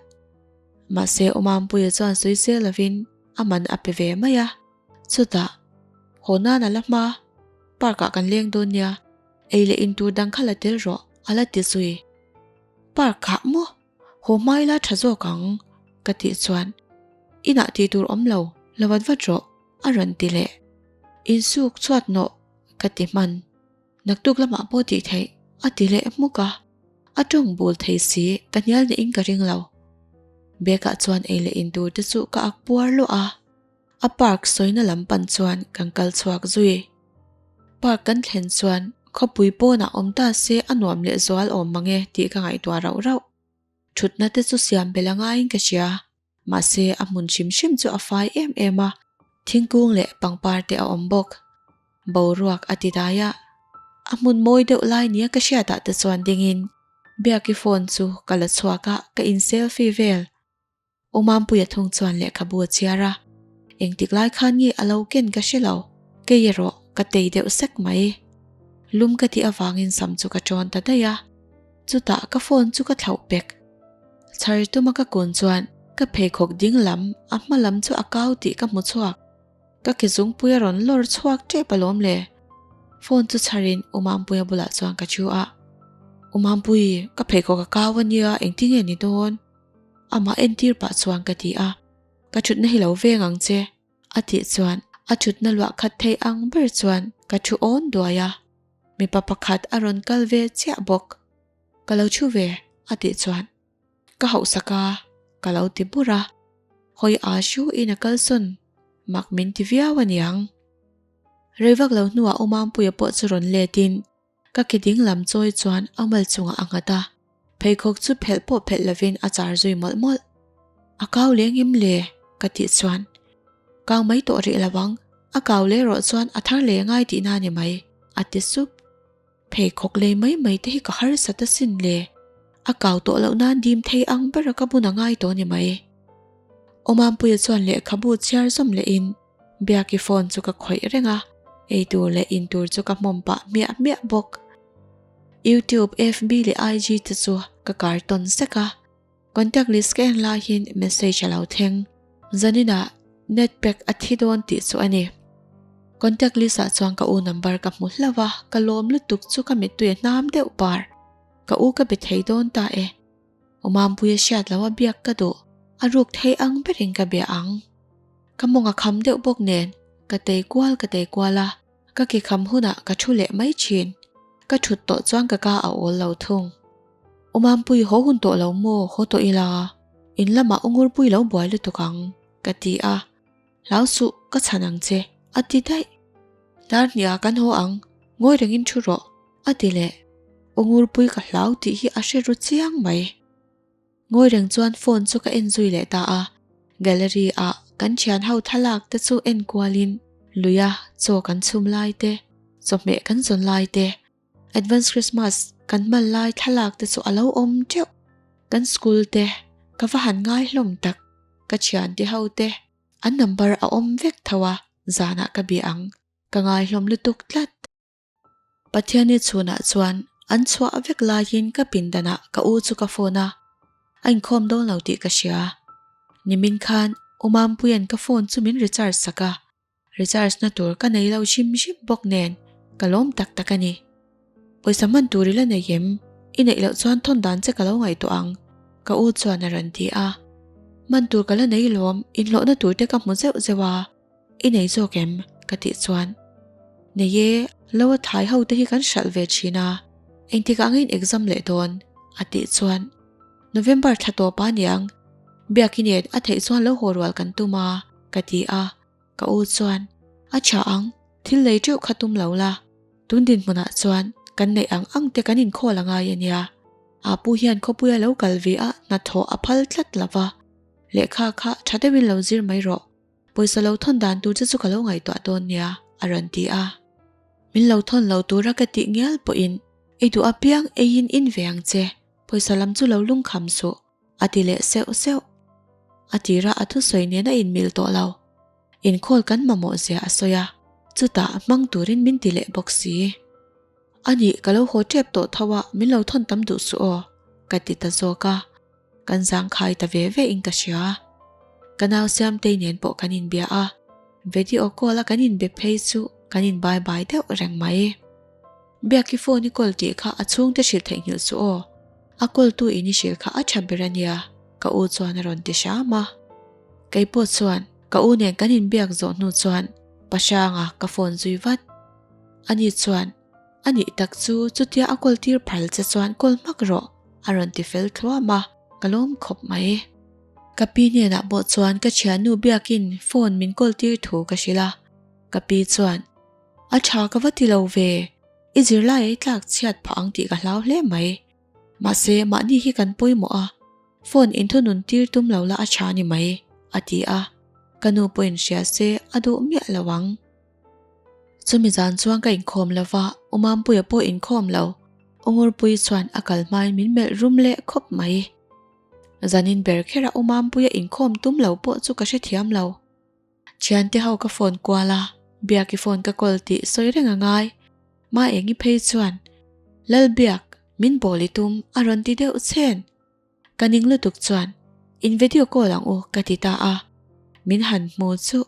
Mahse U Mampuia chuan sawi se lovin a man a pe ve mai a. Chutah haw nan a la hma, park ah kan leng dawn nia, ei leh in tur dang kha la tel rawh a la ti zui. Park ah maw? Haw hma ila tha zawk ang ka tih chuan inah tih tur awm lo, lo vat vat rawh a rawn ti leh. Insuk chhuat nawh ka ti hman, naktuk lamah pawh tih theih a ti leh hmuk a, a tawng bul thei si ka hnial niin ka ring lo. Bag ah chuan ei leh in tur te chu ka ak puar luah a, a park sawina lam pan chuan kan kal chhuak zui. Park kan thlen chuan khawpui pawnah awm ta se a nuam leh zual awm mang e tih ka ngaihtuah rauh rauh. Thutna te chu siam belh a ngaiin ka hria. Mahse a hmun hrim hrim chu a fai em em a, thingkung leh pangpar te a awm bawk. Boruak a ti dai a, a hmun mawi deuh lai nia ka hriatah te chuan dingin Biaki phone chu ka la chhuak a, ka in selfie vel. U Mampuia thung chuan lehkhabu a chhiar a, engtik lai khan nge a lo ken ka hre lo, kei erawh ka tei deuh sek mai. Lum ka tih avangin sam chu ka ṭawn ta daih a, chutah ka phone chu ka thlauh pek. Chhar tuma ka kun chuan ka pheikhawk ding lam a hma lam chu a kau tih ka hmu chhuak. Ka ke zungpui a rawn lawr chhuak tep alawm le. Phone chu chharin U Mampuia bulah chuan ka thu a, U Mampui, ka pheikhawk a kau ania, engtin nge ni dawn? Amah entir pah chuan ka ti a, Ka thutna hi lo veng ang che, a tih chuan a thutna luah khat thei ang ber chuan ka thu awn duai a, mipa pakhat a rawn kal ve chiah bawk. Ka lo thu ve, a tih chuan ka hauhsak a, ka lo ti bur a, hawi a hru in a kalsawn mak min ti viau a niang. Rei vak lo hnuah U Mampuia pawh chu rawn let in Ka ke ding lam chawi chuan a mal chungah a nghat a, pheikhawk chu phelh pawh phelh lovin a char zui mawlh mawlh. A kau leng em le? ka tih chuan, Kau mai tawh rih lo ang, a kau leh rawh chuan a thar leh ngai tihna a ni mai, a ti sup. Pheikhawk lei mai mai te hi ka harsat asin le, a kau tawh loh nan dim thei ang bera ka bun a ngai tawh a ni mai. Awmampuia chuan lehkhabu chhiar zawm lehin, Biaki phone chu ka khawih reng a, eitur leh intur chu ka hmawm pah hmiah hmiah bawk. YouTube, FB leh IG te chu ka kar tawn sek a, contact list ka en laiin message a lo thleng. Zaninah net pack a thi dawn tih chu a ni. Contact list ah chuan ka u number ka hmu hlauh a, ka lawm lutuk chu ka mittui a hnam deuh par. Ka u ka be thei dawn ta e. Awmampuia hriat lo a biak ka duh, a ruk thei ang berin ka bia ang. Ka mawng a kham deuh bawk nen ka tei kual ka tei kual a, ka ke kham hunah ka thu leh mai thin. Ka thut tawh chuan ka ka a awl lo thung. U Mampui haw hun tawh lo maw, haw tawh ila, in lamah u Ngurpui lo buai lutuk ang, ka ti a. Hlau suh, ka chhan ang che, a ti daih. Dar hniah kan haw ang, ngawi rengin thu rawh, a ti leh. U Ngurpui ka hlau tih hi a hre ru chiang mai. Ngawi reng chuan phone chu ka en zui leh ta a, gallery ah kan thian ho thlalak te chu en kualin luia chaw kan chhum lai te, chawhmeh kan zawn lai te, Advance Christmas kan hman lai thlalak te chu a lo awm teuh. Kan school te ka va han ngai hlawm tak, ka thian te ho te an number a awm vek tho a, zanah ka bia ang, ka ngai hlawm lutuk tlat. Pathiani chhunah chuan an chhuah vek laiin ka pindanah ka u chu ka phone a, a inkhawm dawn lo tih ka hria. Nimin khan U Mampuia'n ka phone chu min recharge sak a, recharge na tur ka nei lo hrim hrim bawk nen ka lawm tak tak a ni. Pawisa hman tur i la nei em? I neih loh chuan thawn dan che ka lo ngaihtuah ang, ka u chuan a rawn ti a. Hman tur ka la nei lawm, inhlawhna tur te ka hmu zeuh zeuh a. I nei zawk em? ka tih chuan, Nei e, lo a thai ho te hi kan hralh ve thin a, engtikah nge in exam leh dawn? a tih chuan, November thla tawp a niang, Biak i nen a theih chuan lo haw rual kan tum a, ka ti a, ka u chuan, A tha ang, thil lei teuh kha tum lo la, tun dinhmunah chuan kan neih ang ang te kan inkhawl a ngai a nia, a pu hian khawpuia lo kal ve a hnathawh a phal tlat lo va, lehkha kha tha deuhin lo zir mai rawh. Pawisa lo thawn dan tur che chu ka lo ngaihtuah dawn nia, a rawn ti a. Min lo thawn lo tura ka tih ngial pawhin ei duh apiang eiin in ve ang che, pawisa lam chu lo lungkham suh, a ti leh seuh seuh. A tira a thusawi nen a inmil tawh lo. Inkhawl kan mamawh zia a sawi a, chutah hmang turin min ti leh bawk si. A nih ka lo haw tep tawh tho a, min lo thawn tam duh suh aw, ka ti ta zawk a. Kan zangkhai ta ve ve in ka hria. Ka nau Siamtei nen pawh kan inbia a, video call a kan inbe phei chu kan in bye bye deuh reng mai. Biaki phone i call tih kha a chhungte hrilh theihnghilh suh aw, a call tu in i hrilh kha a tha ber a nia, ka u chuan a rawn ti hram a. Kei pawh chuan ka u nen kan inbiak zawh hnu chuan pa Hranga ka phone zui vat. Ani chuan A nih tak chu chutia a kawl tir phal che chuan kawl hmak rawh a rawn ti fel thluam a, ka lawm khawp mai. Ka pi hnenah pawh chuan ka thiannu biakin phone min kawl tir thu ka hrilh a, ka pi chuan, A tha ka va ti lo ve, i zirlai ei tlak chhiat phah ang tih ka hlau hle mai. Mahse mahni hi kan pawimawh a, phone inthunun tir tum lo la a tha ni mai, a ti a, ka nu pawhin hria se a duh miah lo ang. Chumi zan chuan ka inkhawm lo va, U Mampuia pawh inkhawm lo. U Ngurpuii chuan a kal hmain min melh rum leh khawp mai. Zanin ber kherah U Mampuia inkhawm tum lo pawh chu ka hrethiam lo. Thiante ho ka phone kual a, Biaki phone ka call tih sawi reng a ngai. Ma Engi phei chuan, Lalbiak, min bawl i tum a rawn ti deuh chhen. Ka ning lutuk chuan, In video call ang u ka ti ta a, min han hmu chu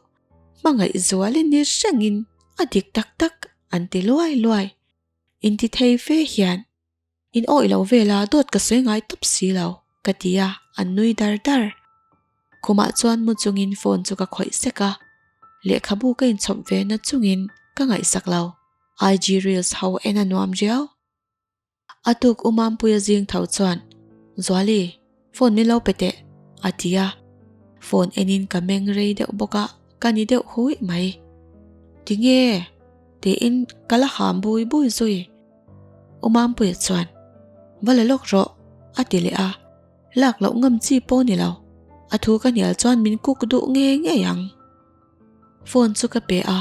hmangaih zualin ni hrengin a dik tak tak an ti luai luai. Inti thei fe hian, In awih lo vela dawt ka sawi ngai tawp si lo ka ti a, an nui dar dar. Khumah chuan mu chungin phone chu ka khawih sek a, lehkhabu ka inchhawp ve na chungin ka ngaihsak lo. IG reels ho en a nuam riau. A tuk U Mampuia zing tho chuan, Zuali, phone min lo pe teh, a ti a. Phone enin ka meng rei deuh bawk a, ka ni deuh hui mai. Tinge? tiin ka la ham bui bui zui. U Mampuia chuan, Va la lawk rawh, a ti leh a. Lak loh ngam chi pawh ni lo. A thu ka hnial chuan min kuk duh ngei ngei ang. Phone chu ka pe a,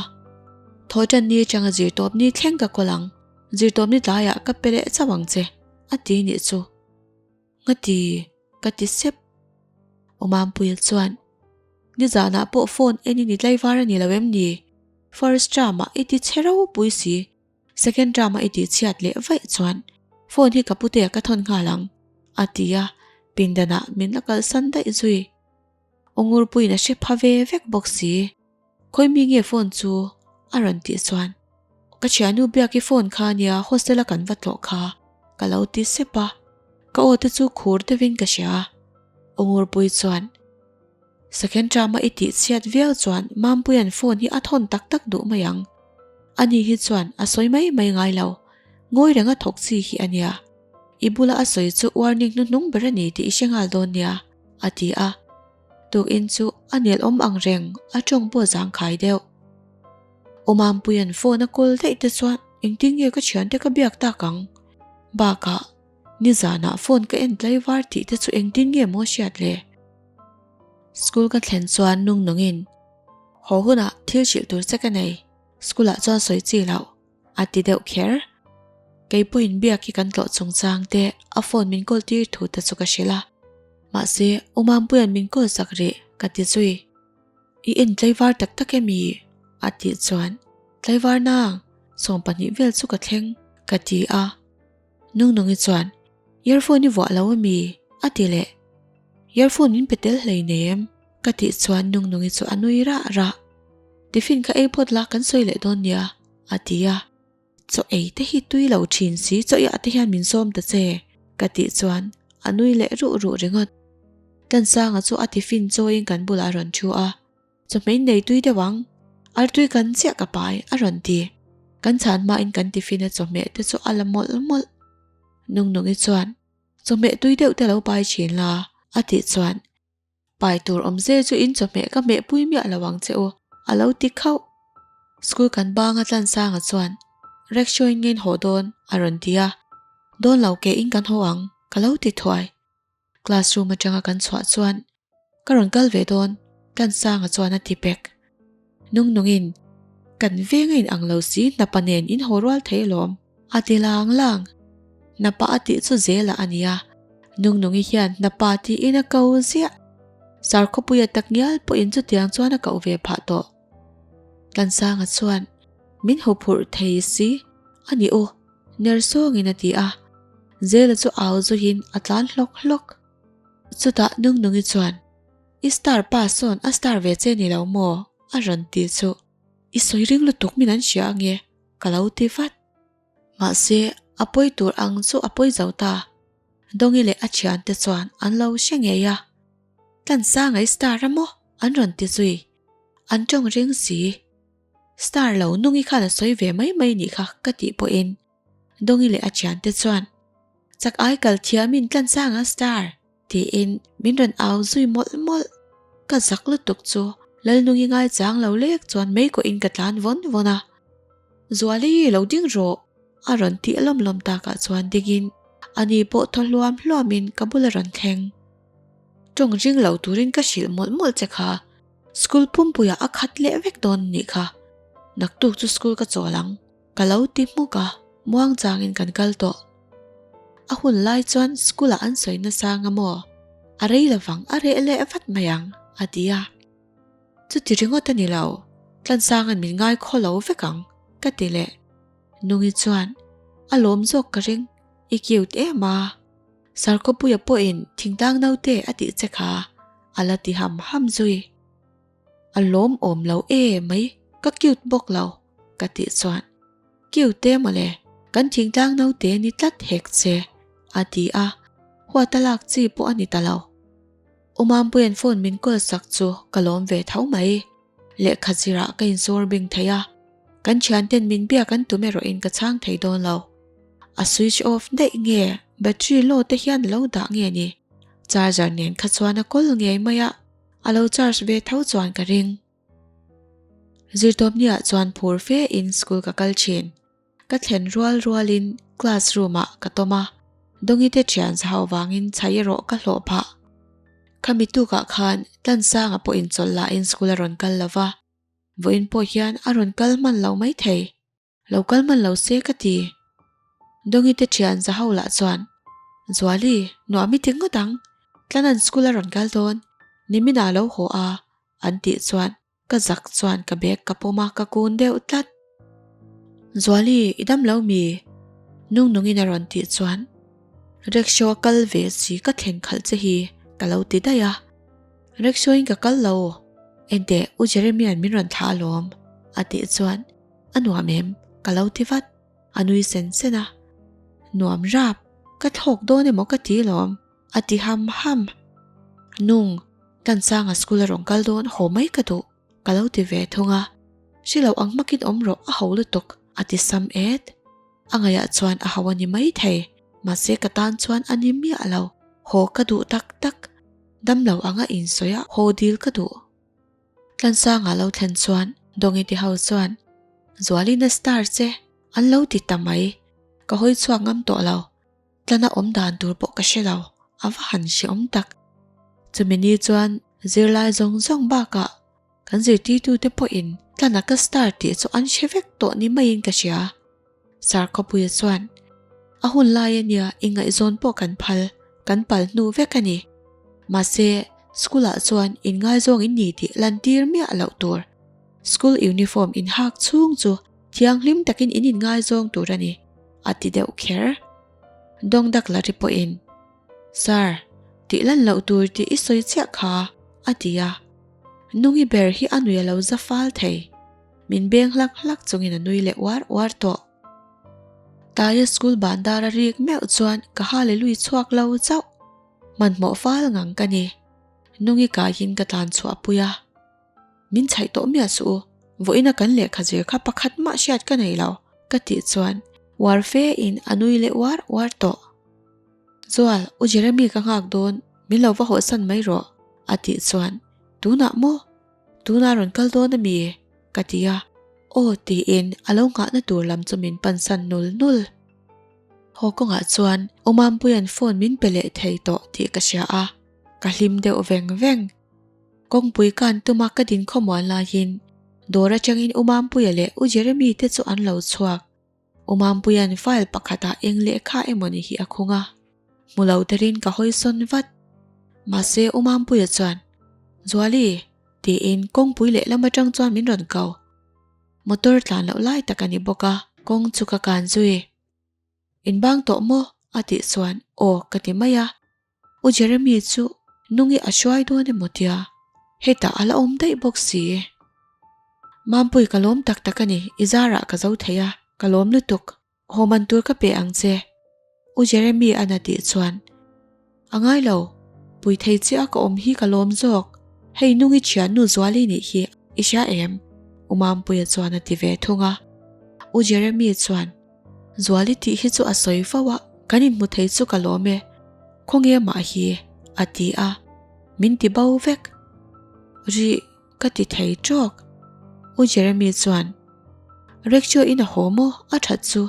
Thawhṭan ni atanga zirtawp ni thleng ka kawl ang. Zirtawp ni tlaiah ka pe leh chauh ang che, a ti nih chu. Ngati, ka ti sep. Awmampuia chuan, Nizanah pawh phone en in i tlaivar a ni lo em ni? First term-ah i ti chhe ropui si, second term-ah i tihchhiat leh vaih chuan phone hi ka putea ka thawn nghal ang, a ti a, pindanah min la kalsan daih zui. Awngurpuiin a hre pha ve vek bawk si. Khawi mi nge phone chu? a rawn tih chuan, Ka thiannu Biaki phone kha nia hostel a kan va tlawh kha, ka lo ti sep a. Ka aw te chu khur deuhin ka hria. Awngurpui chuan, Second term a i tih chhiat viau chuan Mampuia'n phone hi a thawn tak tak duh mai ang. Ani hi chuan a sawi mai mai ngai lo. Ngawi renga thawk chi hi a nia. I bula a sawi chu warning hnuhnung ber a ni tih i hre nghal dawn nia, a ti a. Tukin chu a nel awm ang reng, a tawng pawh zangkhai deuh. Awmampuia'n phone a call daih te chuan engtin nge ka thiante ka biak tak ang? Bakah, nizanah phone ka en tlaivar tih te chu engtin nge maw hriat le? School ka thlen chuan nung nungin, Haw hunah thil hrilh tur che ka nei, school ah chuan sawi chi loh, a ti deuh kher. Kei pawhin biak hi kan tlawh chungchang te a phone min call tir thu te chu ka hrilh a. Mahse, U Mampuia'n min call sak rih, ka ti zui. I en tlaivar tak tak emi? A tih chuan, Tlaivar nang, 12 vel chu ka thleng, ka ti a. Nungnungi chuan, Earphone i vuah lo ami? A ti leh. Earphone min pe tel hleinem, ka tih chuan Nungnungi chu a nui rah rah. Tiffin kha ei phawt la kan sawi leh dawn nia, a ti a. Chaw ei te hi tui lo thin si chaw iah te hian min sawm ta che, ka tih chuan a nui leh ruh ruh ringawt. Tlansanga chu a tiffin chawiin kan bulah a rawn thu a, Chawhmeh nei tui deuh ang, artui kan chiah ka pai a rawn ti. Kan chhan hmain kan tiffin a chawhmeh te chu a la mawlh mawlh. Nungnungi chuan, Chawhmeh tui deuh te lo pai thin la, a tih chuan Pai tur awm ze chu in chawhmeh ka hmeh pui miah lo ang che u, a lo ti khauh. School kan banga Tlansanga chuan rickshaw in nge in haw dawn? a rawn ti a, Dawn lo ke in kan haw ang, ka lo ti thuai. Classroom atanga kan chhuah chuan ka rawn kal ve dawn, Tlansanga chuan a ti pek. Nung nungin, Kan veng a in ang lo si, hnapa nen in haw rual thei alawm, a ti lang lang. Hnapa a tih chu zela a nia, Nungnungi hian hnapa tiin a ko ziah. Sarkhawpuia takngial pawhin chutiang chuan a koh ve phah tawh. Tlansanga chuan, Min huphurh thei si a ni u, ner sawngin a ti a. Zela chu au zuiin a tlan hlawk hlawk. Chutah Nungnungi chuan, I star pa sawn a star ve che ni lo maw? a rawn ti chu. I sawi ring lutuk min an hria ange, ka lo ti vat. Mahse, a pawi tur ang chu a pawi zo ta. Dawngi leh a thiante chuan an lo hre ngei a. Tlansanga i star a maw? an rawn ti zui. An tawng ring si. Star lo nungi khan a sawi ve mai mai nih kha ka tih pawhin Dawngi leh a thiante chuan Chak ai kal thiamin Tlansanga star! Tiin min rawn au zui mawlh mawlh. Ka zak lutuk chu Lalnungi ngaichang lo lek chuan mei kawhin ka tlan vawn vawn a. Zuali lo ding rawh! A rawn tih lawm lawm takah chuan dingin ani pawh thaw hluam hluamin ka bula rawn thleng. Tawng ring lo turin ka hrilh mawlh mawlh che kha. School pumpuiah a khat leh vek dawn nih kha. Naktuk chu school ka chawl ang. Ka lo ti hmuk a, muang changin kan kal tawh. A hun lai chuan school ah an sawi nasa anga maw? A rei lovang, a reh leh vat mai ang, a ti a. Chuti ringawt a ni lo, Tlansanga'n min ngai khaw lo vek ang, ka ti leh. Nungi chuan, A lawm zawk ka ring, i cute em a. Sarkhawpuia pawhin thingtlang naute a tih che kha, a la ti ham ham zui. A lawm awm lo e mai, ka cute bawk lo, ka tih chuan, Cute e mawle, kan thingtlang naute ni tlat hek che, a ti a, huat a lak chi pawh a ni ta lo. U Mampuia'n phone min call sak chu ka lawm ve tho mai. Lehkha zirah ka insawr bing thei a, kan thianten min biak an tum erawhin ka chhang thei dawn lo. A switch off daih nge battery low te hian a lo dah nge ni? Charger nen kha chuan a kawl ngei mai a. A lo charge ve tho chuan ka ring. Zirtawpniah chuan phur fe in school ka kal thin. Ka thlen rual rualin class room ah ka tawm a, Dawngi te thian zahau vangin chhai erawh ka hlawh phah. Khami tukah khan Tlansanga pawhin chawlh lahin school a rawn kal lo va, vawiin pawh hian a rawn kal hman lo maithei. Lo kal hman lo se ka ti. Dawngi te thian za ho lah chuan, Zuali, nuam i ti ngawt ang. Tlanan school a rawn kal dawn, niminah lo haw a, an tih chuan ka zak chuan ka bag ka pawm a, ka kun deuh tlat. Zuali, i dam lo mi? Nungnungin a rawn tih chuan, Rickshaw a kal ve si ka thlen khalh che hi, ka lo ti daih a. Rickshaw in ka kal lo, enteh U Jeremy-a'n min rawn thlah alawm, a tih chuan, A nuam em? Ka lo ti vat. A nui sen sen a. Nuam rap, ka thlawk dawn emaw ka ti lawm, a ti ham ham. Nung, Tlansanga school a rawn kal dawn haw mai ka duh, ka lo ti ve thung a. Hre lo ang hmakin awm rawh, a ho lutuk, a ti sam et. A ngaihah chuan a ho a ni maithei, mahse ka tan chuan a ni miah lo. Haw ka duh tak tak, damlo anga insawi a haw dil ka duh. Tlansanga lo thlen chuan Dawngi ti ho chuan Zualin a star che an lo ti ta mai, ka hawi chhuak ngam tawh lo. Tlana awm dan tur pawh ka hre lo, a va han hreawm tak. Chumi ni chuan zirlai zawng zawng bakah kan zirtirtute pawhin Tlana ka star tih chu an hre vek tawh ni maiin ka hria. Sir Khawpuia chuan, A hun lai ania ingaihzawn pawh kan phal, kan pal hnu vek a ni. Mahse, school-ah chuan inngaizawng in ni tih lantir miah loh tur. School uniform inhak chhung chu Thianghlim takin in inngaizawng tur a ni, a ti deuh kher. Dawngdak la ri pawhin, Sir, tih lan loh tur tih i sawi chiah kha, a ti a. Nungi ber hi a nui a lo za fal thei. Min beng hlak hlak chungin a nui leh uar uar tawh. Taia school ban dar a rik meuh chuan ka hallelui chhuak lo chauh. Hmanhmawh fal ngang ka ni. Nungi kaiin ka tlan chhuah pui a. Min chhaih tawh miah suh u, vawiina kan lehkha zir kha pakhat mah hriat ka nei lo, ka tih chuan uar fe in a nui leh uar uar tawh. Zual, U Jeremy ka nghak dawn, min lo va hawhsan mai rawh, a tih chuan, Tunah maw? Tunah rawn kal dawn a mi? ka ti a, Aw tiin a lo nghahna tur lam chu min pansan nul nul. Haw kawngah chuan U Mampuia'n phone min pe leh thei tawh tih ka hria a, ka hlim deuh veng veng. Kawngpui kan tuma ka din khawmuan laiin dawr atangin U Mampuia leh U Jeremy te chu an lo chhuak. U Mampuia'n file pakhatah eng lehkha emawni hi a khung a, hmu lo terin ka hawi sawn vat. Mahse U Mampuia chuan, Zuali! tiin kawngpui lehlam atang chuan min rawn ko. Motor tlan loh lai tak a ni bawk a, kawng chu ka kan zui. Inbang tawh maw? a tih chuan aw ka ti mai a. U Jeremy chu nungi a hruai dawn emaw tia hetah a la awm daih bawk si. Mampui ka lawm tak tak a ni, i zarah ka zo thei a, ka lawm lutuk. Haw man tur ka pe ang che. U Jeremy an a tih chuan a ngai lo, pui thei chiah a ka awm hi ka lawm zawk. Hei nungi thiannu Zuali nih hi i hria em? U Mampuia chuan a ti ve thung a. U Jeremy chuan Zuali tih hi chu a sawi fo a, kan inhmu thei chu ka lawm e, khawnge mah hi, a ti a, min ti bo vek. Rih ka ti thei tawk. U Jeremy chuan, Rickshaw in a haw maw? A that chu.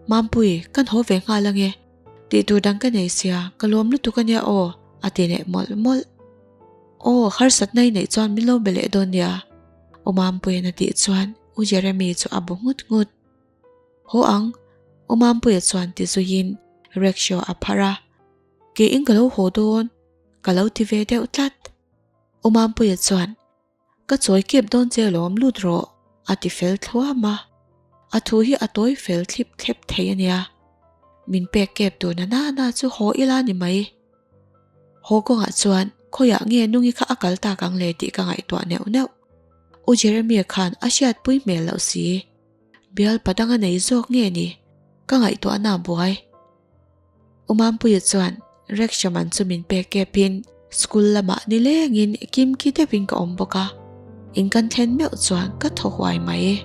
Mampui, kan haw ve nghal ange. Tih tur dang ka nei sia, ka lawm lutuk ania aw, a ti leh mawlh mawlh. Aw, harsatna i neih chuan min lo be leh dawn nia, U Mampuia'n a tih chuan U Jeremy chu a bu nghut nghut. Haw ang, U Mampuia chuan ti zuiin rickshaw a phar a, Keiin ka lo haw dawn, ka lo ti ve deuh tlat. U Mampuia chuan, Ka chawi kep dawn che lawm lut rawh, a ti fel thluam a. A thu hi a tawi fel thlip thlep thei a nia. Min pek kep tur na na na chu haw ila ni mai. Haw kawngah chuan khawiah nge nungi kha a kal tak ang le tih ka ngaihtuah neuh neuh. U Jeremia khan a hriatpui hmel loh si. Bial padang a nei zawk nge ni? Ka ngaihtuahna a buai. U Mampuia chuan Rekshaman chu min pek kepin school lamah nilengin kimki deuhin ka awm bawk a, in kan thlen meuh chuan ka thaw huai mai.